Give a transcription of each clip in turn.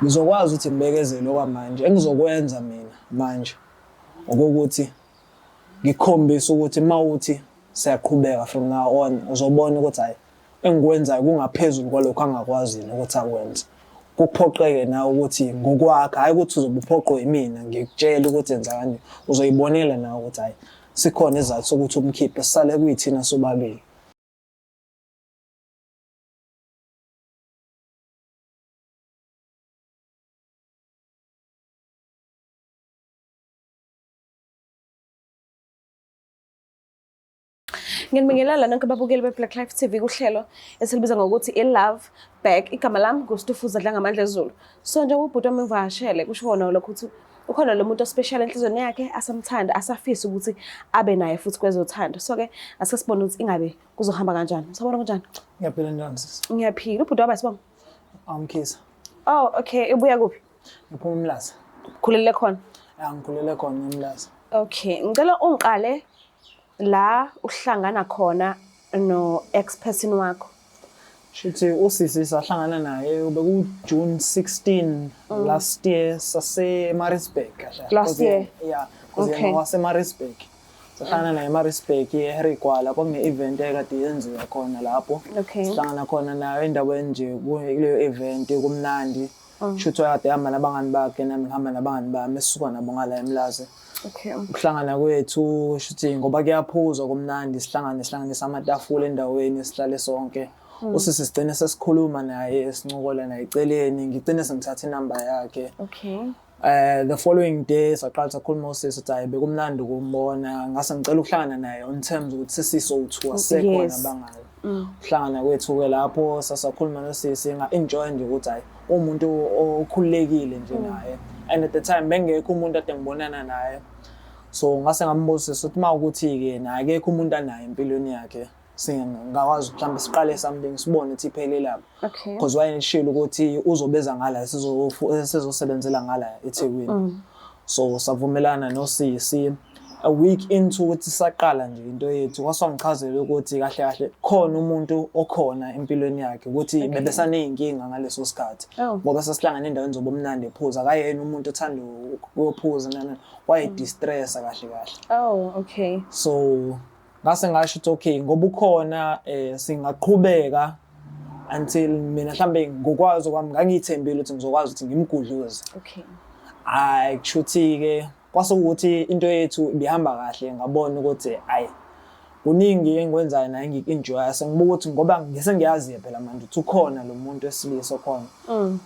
Ngizokwazi ukuthi ngibekezele okwamanje. Engizokwenza mina manje okokuthi ngikhombise ukuthi uma uthi siyaqhubeka from now on uzobona ukuthi hhayi engikwenzayo kungaphezulu kwalokhu angakwazi yena ukuthi akwenze. Kuphoqeke nawe ukuthi ngokwakho, hhayi ukuthi uzobe uphoqwe yimina ngikutshela ukuthi enza kanje. Uzoyibonela nawe ukuthi hhayi sikhona isizathu sokuthi umkhiphe sisale kuyithina sobabili. Ngiyanibingelela nonke ababukeli be-Black Life TV kuhlelo esilibiza ngokuthi i-Love Back. Igama lami nguStufuza Dlangamandla Zulu. So njengoba ubhuti wami ngivakashele kusho kona lokho ukuthi ukhona lo muntu ospecial enhlizweni yakhe asamthanda asafisa ukuthi abe naye futhi kwezothando. So-ke asike sibone ukuthi ingabe kuzohamba kanjani. Usabona kunjani? Ngiyaphila njani sisi? Ngiyaphila. Ubhuti waba sibonga. Awumkhisa. Oh, okay. Ubuya kuphi? Ngiphuma eMlaza. Khulele khona. Ya ngikhulele khona eMlaza. Okay. Ngicela ungiqale la uhlangana khona no ex person wakho. Shuthi usisi sahlangana naye beku June 16 last year sase Maritzburg kahle. Last year? Yeah, because Okay. yena wase Maritzburg. Sahlangana naye eMaritzburg eHarry Gwala kwakune event ekade yenziwa khona lapho. Okay. Sihlangana khona nayo endaweni nje kuleyo event kumnandi. Shuthi kade ehamba nabangani bakhe nami ngihamba nabangani bami esisuka nabo ngala eMlazi. Okay. Ukuhlangana kwethu shuthi ngoba kuyaphuzwa kumnandi sihlangane sihlanganise amatafula endaweni sihlale sonke. Usisi sigcine sesikhuluma naye sincokola naye eceleni ngigcine sengithatha inamba yakhe. Okay. The following day saqala sakhuluma usisi ukuthi hayi bekumnandi ukumbona ngase ngicela ukuhlangana naye on terms ukuthi sesisowu-two asisekhona abangani. Ukuhlangana kwethu-ke lapho sasakhuluma nosisi nga-enjoy nje ukuthi hhayi umuntu okhululekile nje naye and at the time bengekho umuntu ade ngibonana naye so ngase ngambuza usisi ukuthi uma ukuthi-ke naye akekho umuntu anaye empilweni yakhe singakwazi mhlawumbe siqale something sibone ukuthi iphelelaphi. Okay. Because wayeshilo ukuthi uzobeza ngala sizosebenzela ngala eThekwini. So savumelana nosisi a week into ukuthi saqala nje into yethu kwaswangichazela ukuthi kahle kahle khona umuntu okhona empilweni yakhe ukuthi bebesaneyinkinga ngaleso sikhathi. Oh. Ngoba sasihlangana endaweni zobumnandi ephuza akayena umuntu othanda ukuyophuza nana waye distressa kahle kahle. Oh, okay. So ngase ngasho ukuthi okay ngoba ukhona singaqhubeka until mina mhlambe ngokwazi kwami ngangithembile ukuthi ngizokwazi ukuthi ngimgudluze. Okay. Hayi kushuthi ke kwase ukuthi into yethu ibihamba kahle ngabona ukuthi ayi kuningi engikwenzayo naye ngiku-enjoya sengibuka ukuthi ngoba ngise ngiyazi phela manje ukuthi ukhona lo muntu wesilisa okhona.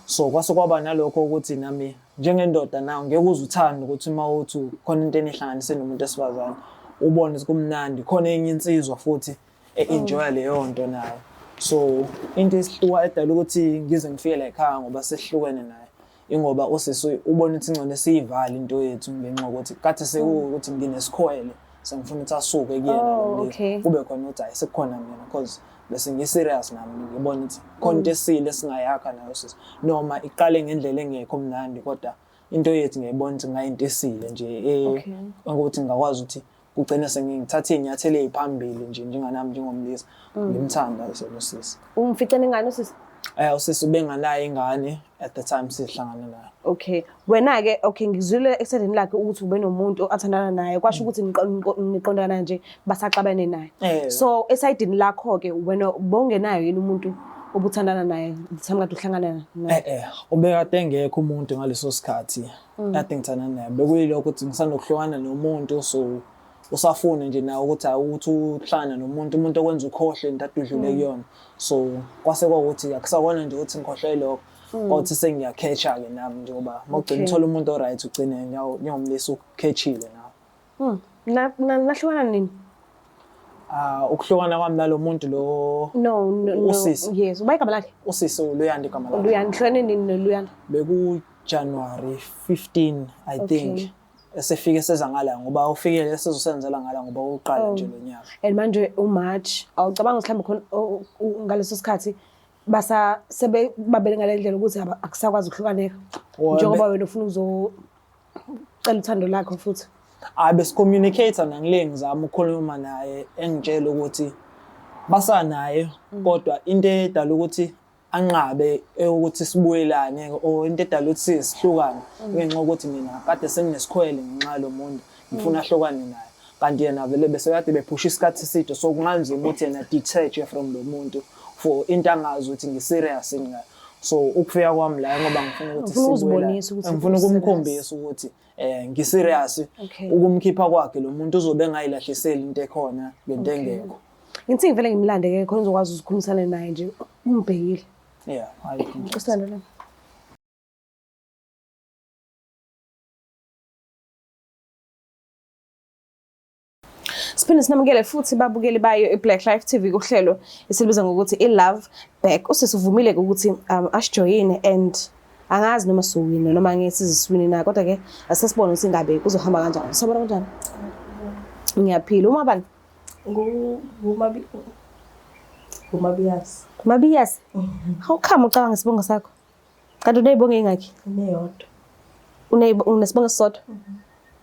So kwase kwaba nalokho ukuthi nami njengendoda nawe ngeke uze uthande ukuthi uma uthi khona into enihlanganise nomuntu wesifazane ubone ukuthi kumnandi khona enye insizwa futhi e-enjoya leyo nto nayo. So into esihluka edala ukuthi ngize ngifike la ekhaya ngoba sesihlukene naye ingoba usisi ubona ukuthi ingcono siyivale into yethu ngenxa yokuthi kade sekuwukuthi nginesikhwele sengifuna ukuthi asuke kuyena Oh, lo mlisa. okay. Kube khona ukuthi hayi sekukhona mina because bese ngi-serious nami ngibona ukuthi khona into esile esingayakha nayo sisi noma iqale ngendlela engekho mnandi kodwa into yethu ngiyayibona ukuthi ngayinto esile nje Okay. ukuthi ngingakwazi ukuthi kugcine sengithatha iy'nyathelo ey'phambili nje njenganami njengomlisa ngimthanda lo sisi. Umfice nengane usisi? Usisi ubenganayo ingane at the time sihlangana naye. Okay. Wena-ke okay ngizwile ekusendeni lakhe ukuthi ube nomuntu athandana naye kwasho ukuthi niqondana nje basaxabene naye. So esayidini lakho-ke wena bowungenayo yini umuntu obuthandana naye the time kade uhlangana naye? Ubekade engekho umuntu ngaleso sikhathi kade ngithandana naye. Bekuyilokho ukuthi ngisanda kuhlukana nomuntu so usafuna nje nawe ukuthi hayi ukuthi uhlangane nomuntu umuntu okwenza ukhohlwe into ade udlule kuyona. So kwase kwawukuthi akusakona nje ukuthi ngikhohlwe lokho. Kwathi sengiyakhetha-ke nami njengoba uma ugcina uthola umuntu o-right ugcine njengomlisa ukhethile nawe. Nahlukana nini? Ukuhlukana kwami nalo muntu lo No, no, no. Usisi. Yes, uba igama lakhe? Usisi uLuyanda igama lakhe. Luyanda, nihlukane nini noLuyanda? Beku January 15 I Okay. think. Esefike seza ngala ngoba ufikele esezosenzela ngala ngoba uqala Oh. nje lo nyaka. And manje uMarch, awucabanga ukuthi mhlawumbe khona ngaleso sikhathi basa sebe babele ngale ndlela ukuthi akusakwazi ukuhlukaneka. Njengoba wena ufuna uzocela uthando lakho futhi. Hayi besicommunicate nangile ngizama ukukhuluma naye engitshela ukuthi basanaye kodwa into edala ukuthi anqabe ukuthi sibuyelane or into edala ukuthi sihlukane ngenxa yokuthi mina kade senginesikhwele ngenxa yalo muntu ngifuna ahlukane naye, kanti yena vele bese kade bephusha isikhathi eside, so kunganzima ukuthi yena detach from lo muntu for into angazi ukuthi ngi-serious yini ngayo. So ukufika kwami la ngoba ngifuna ukuthi Ufuna sibuyelane. ukuzibonisa ukuthi Ngifuna u-serious. ukumkhombisa ukuthi ngi-serious. Ukumkhipha kwakhe lo muntu uzobe engayilahliseli into ekhona ngento engekho. Ngithi ngivele ngimlande ke khona uzokwazi ukukhulumisana naye nje umbhekile. Yeah, ayikho inkinga. Usilandela. Siphinde sinamukele futhi babukeli bayo i-Black Life TV kuhlelo esilibiza ngokuthi i-Love Back. Usisi uvumile ukuthi asijoyine and angazi noma siwina noma ngeke sizisiwine na, kodwa ke asesibone ukuthi ingabe kuzohamba kanjani. Sabona kanjani? Ngiyaphila. Uma bani? NguMabiyasi. Mabiyasi? How come ucabanga isibongo sakho? Kanti uneyibongo ey'ngakhi? Uneyodwa. Unesibongo esisodwa?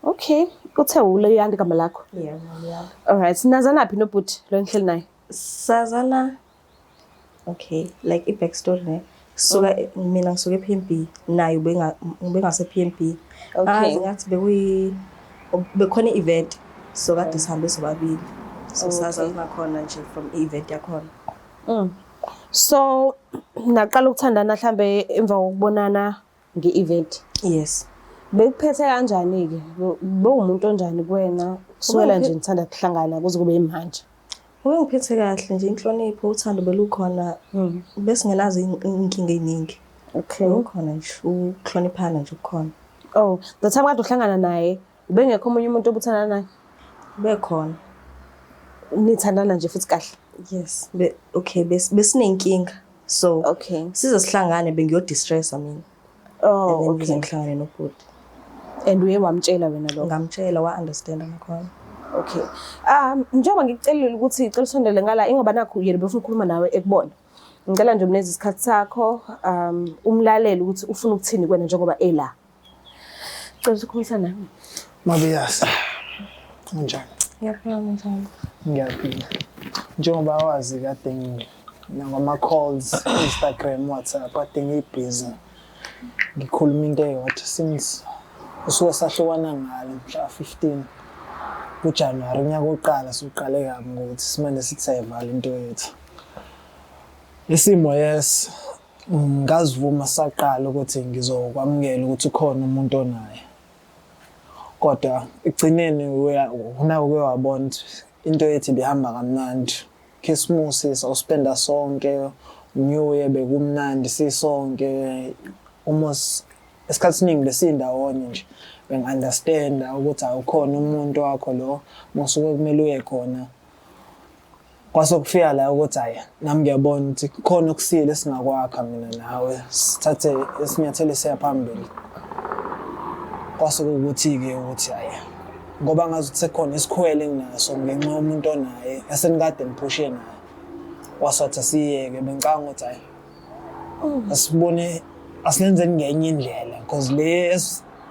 Okay. Uthe uLeyanda igama lakho? Yebo, Leyanda. Alright. Nazanaphi nobhuti lo enihleli naye? Sazana, okay, like i-back story ne. Suka mina ngisuke e-PMB, naye ubengase PMB. Angazi ngathi bekukhona i-event, so kade sihambe sobabili. So sazana khona nje from i-event yakhona. So naqala ukuthandana mhlambe emva kokubonana nge-event. Yes. Bekuphethe kanjani-ke? Bewumuntu onjani kuwena? Kusukela nje nithanda kuhlangana kuze kube yimanje. Ubengiphethe kahle nje, inhlonipho, uthando belukhona. Besingenazo iy'nkinga ey'ningi. Bekukhona nje ukuhloniphana nje kukhona. Oh, the time kade uhlangana naye, ubengekho omunye umuntu obuthandana naye? Bekhona. Nithandana nje futhi kahle? Yes. Okay, besinenkinga. So, size sihlangane bengiyo-distressa mina. Oh, And then ngize okay. ngihlangane nobhuti. And uye wamtshela wena lokho? Ngamtshela, wa-understand nakhona. Okay. Njengoba ngikucelile ukuthi ngicela usondele ngala, ingoba nakhu yena befuna ukukhuluma nawe ekubona. Ngicela nje umneze isikhathi sakho, umlalele ukuthi ufuna ukuthini kuwena njengoba ela. Cela ukukhulumisana nami. Mabiyasi. Unjani? Ngiyaphila, njani? Ngiyaphila. Njengoba wazi kade ngama calls, Instagram, WhatsApp, kade ngibhizi. Ngikhuluma into eyodwa since usuke sahlukana ngalo mhla 15 kuJanuary unyaka oqala, siqale kabi ngokuthi simane sithi siyayivala into yethu. Isimo yes, ngazivuma saqala ukuthi ngizokwamukela ukuthi ukhona umuntu onaye. Kodwa ekugcineni unako uke wabona ukuthi into yethu ibihamba kamnandi. Khisimusi sawuspenda sonke, New Year bekumnandi sisonke, almost isikhathi esiningi besindawonye nje. Bengi-understand-a ukuthi awukhona umuntu wakho lo masuke kumele uye khona. Kwase kufika la ukuthi hhayi nami ngiyabona ukuthi kukhona okusile esingakwakha mina nawe, sithathe isinyathelo esiya phambili. Kwase kuwukuthi-ke ukuthi hhayi ngoba ngazi ukuthi sekukhona isikhwele enginaso ngenxa yomuntu onaye esenikade ngiphushe naye. Kwase wathi asiyeke, bengicabanga ukuthi hhayi asibone asilenzeni ngenye indlela because le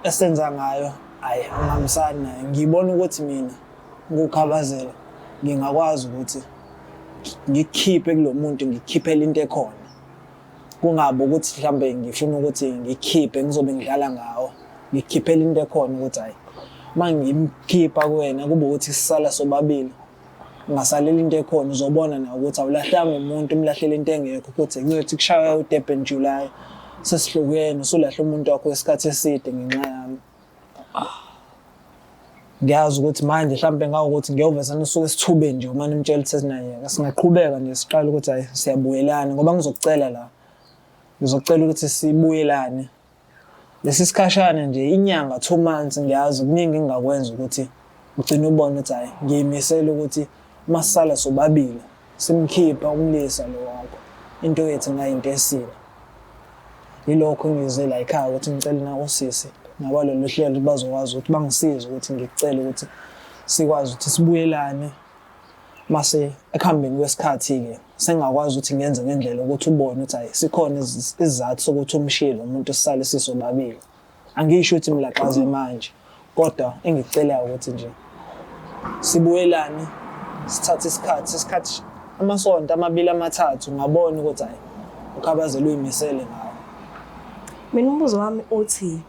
esenza ngayo hhayi angihambisani nayo. Ngibona ukuthi mina ngukhabazela ngingakwazi ukuthi ngikukhiphe kulo muntu, ngikukhiphele into ekhona. Kungabi ukuthi mhlambe ngifuna ukuthi ngikhiphe ngizobe ngidlala ngawo, ngikukhiphele into ekhona ukuthi hhayi uma ngimkhipha kuwena kube ukuthi sisala sobabili, ungasalela into ekhona, uzobona nawe ukuthi awulahlanga umuntu, umlahlele into engekho ukuthi kuyothi kushaya uDurban July sesihlukene, usulahle umuntu wakho isikhathi eside ngenxa yami. Ngiyazi ukuthi manje mhlampe ngawukuthi ngiyoveza nisuke esithubeni nje uma nimtshela ukuthi sesinayeka, singaqhubeka nje siqale ukuthi hhayi siyabuyelana, ngoba ngizokucela la, ngizokucela ukuthi sibuyelane. Lesi sikhashana nje inyanga 2 months, ngiyazi kuningi engingakwenza ukuthi ugcine ubone ukuthi hhayi ngiyimisele ukuthi uma sisala sobabili simkhipha umlisa lo wakho, into yethu ngayinto esile. Yilokho engize la ekhaya ukuthi ngicele na osisi nabalolu hlelo bazokwazi ukuthi bangisize ukuthi ngikucele ukuthi sikwazi ukuthi sibuyelane, mase ekuhambeni kwesikhathi-ke sengingakwazi ukuthi ngenze ngendlela ukuthi ubone ukuthi hhayi sikhona isizathu sokuthi umshiye lo muntu sisale sisobabili. Angisho ukuthi mlaxaze manje, kodwa engikucelayo ukuthi nje sibuyelane, sithathe isikhathi, isikhathi amasonto amabili amathathu, ngabona ukuthi hhayi uKhabazela uyimisele ngawe. Mina umbuzo wami uthi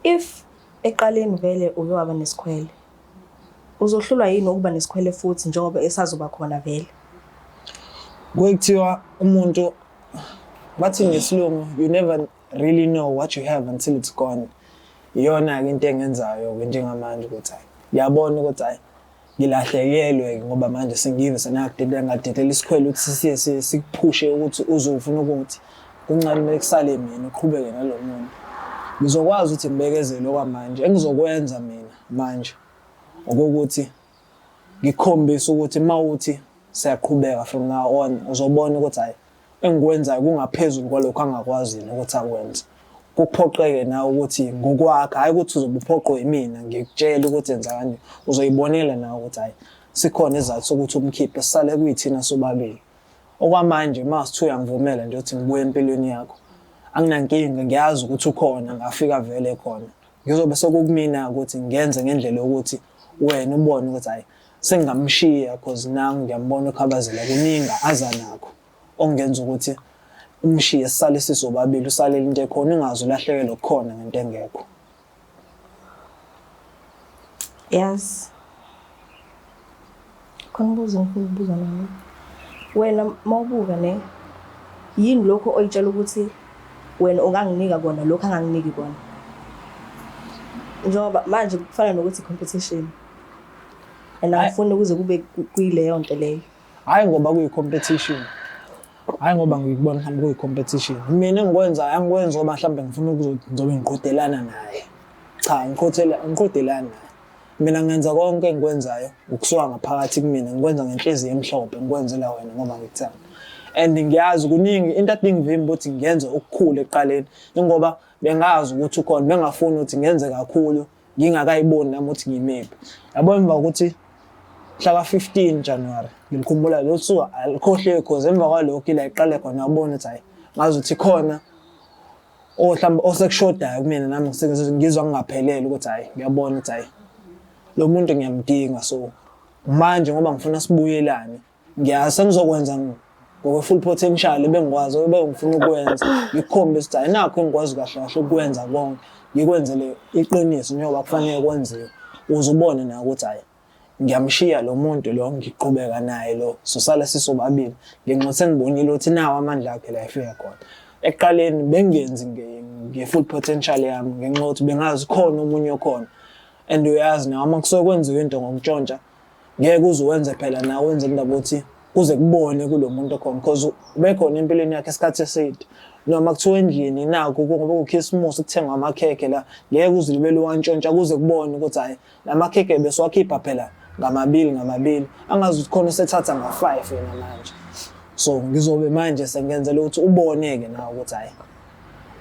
if eqaleni vele uke waba nesikhwele, uzohlulwa yini ukuba nesikhwele futhi njengoba esazoba khona vele? Kuye kuthiwa umuntu, bathi ngesilungu, you never really know what you have until it's gone. Iyona-ke into engenzayo-ke njengamanje ukuthi hhayi, ngiyabona ukuthi hhayi ngilahlekelwe ngoba manje sengive senakudedela ngadedela isikhwele ukuthi siye sikuphushe ukuthi uzofuna ukuthi kuncane kumele kusale mina uqhubeke nalo muntu. Ngizokwazi ukuthi ngibekezele okwamanje. Engizokwenza mina manje okokuthi ngikukhombise ukuthi uma uthi siyaqhubeka from now on uzobona ukuthi hhayi engikwenzayo kungaphezulu kwalokhu angakwazi yena ukuthi akwenze. Kuphoqeke nawe ukuthi ngokwakho, hhayi ukuthi uzobe uphoqwe yimina ngikutshela ukuthi yenza kanje. Uzoyibonela nawe ukuthi hhayi sikhona isizathu sokuthi umkhiphe sisale kuyithina sobabili. Okwamanje uma sithiwa uyangivumela nje ukuthi ngibuye empilweni yakho, anginankinga, ngiyazi ukuthi ukhona, ngafika vele khona. Ngizobe sekukumina ukuthi ngenze ngendlela yokuthi wena ubone ukuthi hhayi sengingamshiya cause nangu ngiyambona uKhabazela kuningi aza nakho okungenza ukuthi umshiye sisale sisobabili, usalele into ekhona ungaze ulahlekelwe okukhona ngento engekho. Yazi khona umbuzo engifuna ukubuza nami. Wena mawubuka ne yini lokho oyitshela ukuthi wena unganginika kona lokho anganginiki kona? Njengoba manje kufana nokuthi competition. And angifuni ukuze kube kuyileyo nto leyo. Hhayi ngoba kuyi-competition. Hhayi ngoba ngikubona mhlawumbe kuyi-competition. Mina engikwenzayo angikwenzi ngoba mhlawumbe ngifuna ngizobe ngiqhudelana naye. Cha, angiqhudelani naye. Mina ngenza konke engikwenzayo ukusuka ngaphakathi kumina, ngikwenza ngenhliziyo emhlophe, ngikwenzela wena ngoba ngikuthanda. And ngiyazi kuningi into ade ingivimba ukuthi ngenze okukhulu ekuqaleni, ingoba bengazi ukuthi ukhona, bengafuni ukuthi ngenze kakhulu ngingakayiboni nami ukuthi ngimephi. Yabo emva kokuthi mhla ka-15 January ngikhumbula lolu suku alikhohleki cause emva kwalokho ila iqale khona wabona ukuthi hhayi ngazi ukuthi khona mhlawumbe osekushodayo kumina nami ngizwa ngingaphelele ukuthi hhayi ngiyabona ukuthi hhayi lo muntu ngiyamdinga. So manje ngoba ngifuna sibuyelane, ngiyazi sengizokwenza ngokwe-full potential ebengikwazi ebengifuna ukwenza, ngikukhombise ukuthi hhayi nakho engikwazi kahle kahle ukwenza konke, ngikwenzele iqiniso njengoba kufanele kwenziwe, uze ubone nawe ukuthi hhayi ngiyamshiya lo muntu lo ngiqhubeka naye lo, sosala sisobabili ngenxa yokuthi sengibonile ukuthi nawo amandla akhe la efika khona. Ekuqaleni bengingenzi nge-full potential yami ngenxa yokuthi bengazi khona omunye okhona, and uyazi nawe uma kusuke kwenziwa into ngokutshontsha ngeke uze uwenze phela nawe wenze indaba ukuthi kuze kubone kulo muntu okhona because ubekhona empilweni yakhe isikhathi eside. Noma kuthiwa endlini nakhu ngoba kukhisimusi kuthengwa amakhekhe la, ngeke uze ulibele uwantshontsha kuze kubone ukuthi hhayi lamakhekhe besiwakhipha phela ngamabili ngamabili, angazi ukuthi khona usethatha nga-5 yena manje. So ngizobe manje sengenzela ukuthi ubone-ke nawe ukuthi hhayi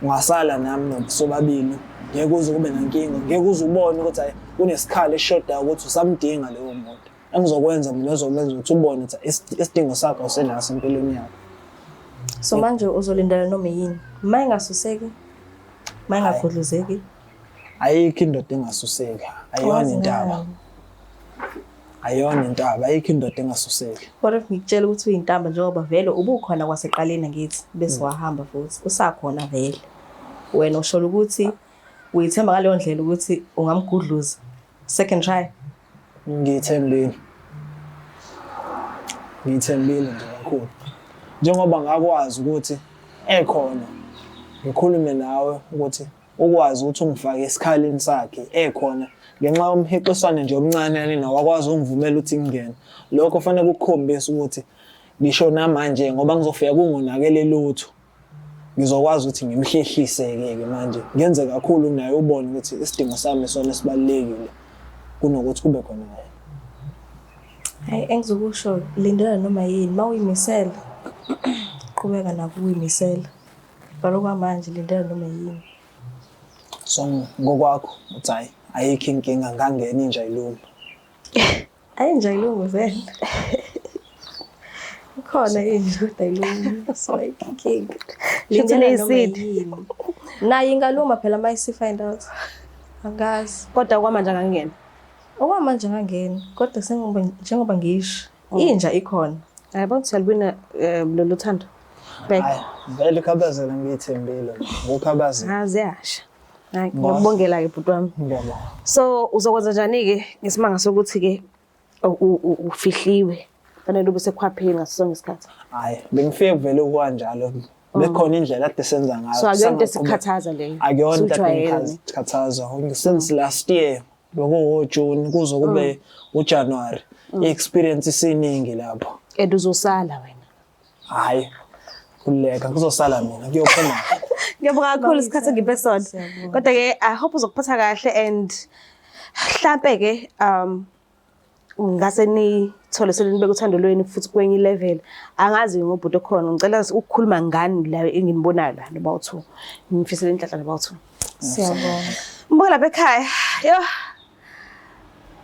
ungasala nami sobabili, ngeke uze kube nankinga, ngeke uze ubone ukuthi hhayi kunesikhala esishodayo ukuthi usamdinga lowo muntu. Engizokwenza mina ezokwenza ukuthi ubone ukuthi isidingo sakho awusenaso empilweni yakho. So manje uzolindela noma yini? Uma ingasuseki, uma ingagudluzeki? Ayikho indoda engasuseki, ayiyona intaba. Ayiyona intaba, ayikho indoda engasuseki. What if ngikutshela ukuthi uyintamba njengoba vele ubukhona kwaseqaleni ngithi bese wahamba futhi usakhona vele. Wena usho ukuthi uyithemba ngaleyo ndlela ukuthi ungamgudluza second try? Ngiyithembile. Ngiyithembile nje kakhulu. Njengoba ngakwazi ukuthi ekhona ngikhulume nawe ukuthi ukwazi ukuthi ungifake esikhaleni sakhe ekhona ngenxa yomhixiswane nje omncane yanina wakwazi ungivumela ukuthi ngingene. Lokho kufanele kukukhombise ukuthi ngisho namanje ngoba ngizofika kungonakele lutho, ngizokwazi ukuthi ngimhlehlise-ke ke manje ngenze kakhulu naye ubone ukuthi isidingo sami isona esibalulekile kunokuthi kube khona yena. Hhayi, engizokusho lindela noma yini, uma uyimisela qhubeka nako ukuyimisela. But okwamanje lindela noma yini. So ngokwakho uthi hhayi ayikho inkinga ngangena inja iluma. Ayi inja ayilumi vele. Ikhona inja kodwa ayilumi. So ayikho inkinga. Lindela noma yini. Nayo ingaluma phela uma isi-find out. Angazi. Kodwa okwamanje akangeni. Okwamanje akangeni kodwa sengoba njengoba ngisho inja ikhona. Ayabona ukuthi uyalwina lolu thando. Back. Hayi, vele ukhabazela ngiyithembile. Ngukhabazela. Ha, ziyasha. Hayi, ngiyakubongela-ke bhuti wami. Ngiyabonga. So uzokwenza njani-ke ngesimanga sokuthi-ke ufihliwe, fanele ube sekhwapheni ngaso sonke isikhathi? Hayi, bengifike kuvele kwanjalo. Bekhona indlela ade senza ngayo. So akuyona into Sangaqhubeka. esikhathaza leyo? Akuyona into ade Usujwayele. ngikhathaza. Since last year bekuwo June kuze kube uJanuary. I-experience isiningi lapho. And uzosala wena? Hayi, khululeka, kuzosala mina, kuyophuma. Ngiyabonga kakhulu isikhathi engiphe sona. Kodwa-ke I hope uzokuphatha kahle and hlampe-ke ngase nithole selenibeka uthando lwenu futhi kwenye i-level. Angazi ngobhuti okhona, ngicela ukukhuluma ngani la enginibonayo la noba u-two. Ngifisela inhlanhla noba u-two. Siyabonga. Mbuka lapha ekhaya. Yo.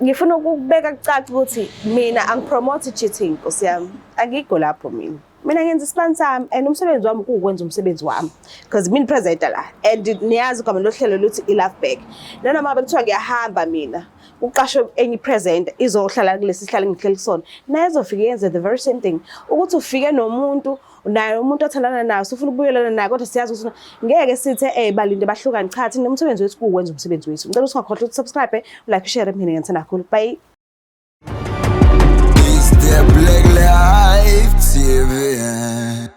Ngifuna ukubeka kucace ukuthi mina angipromote cheating, Nkosi yami. Angikho lapho mina. Mina ngenza isibani sami and umsebenzi wami kuwukwenza umsebenzi wami. Because mina presenter la and niyazi igama lohlelo luthi i-Love Back. Nanoma bekuthiwa ngiyahamba mina, uqashwe enye presenter izohlala kulesi sihlalo engihleli kusona. Naye izofike yenze the very same thing. Ukuthi ufike nomuntu naye, umuntu othandana naye, usufuna ukubuyelana naye, kodwa siyazi ukuthi ngeke sithe balinde bahlukane. Cha, thina umsebenzi wethu kuwukwenza umsebenzi wethu. Ngicela usingakhohlwa ukuthi subscribe, like, share. Mina ngiyithanda kakhulu. Bye. It's the Black Life TV.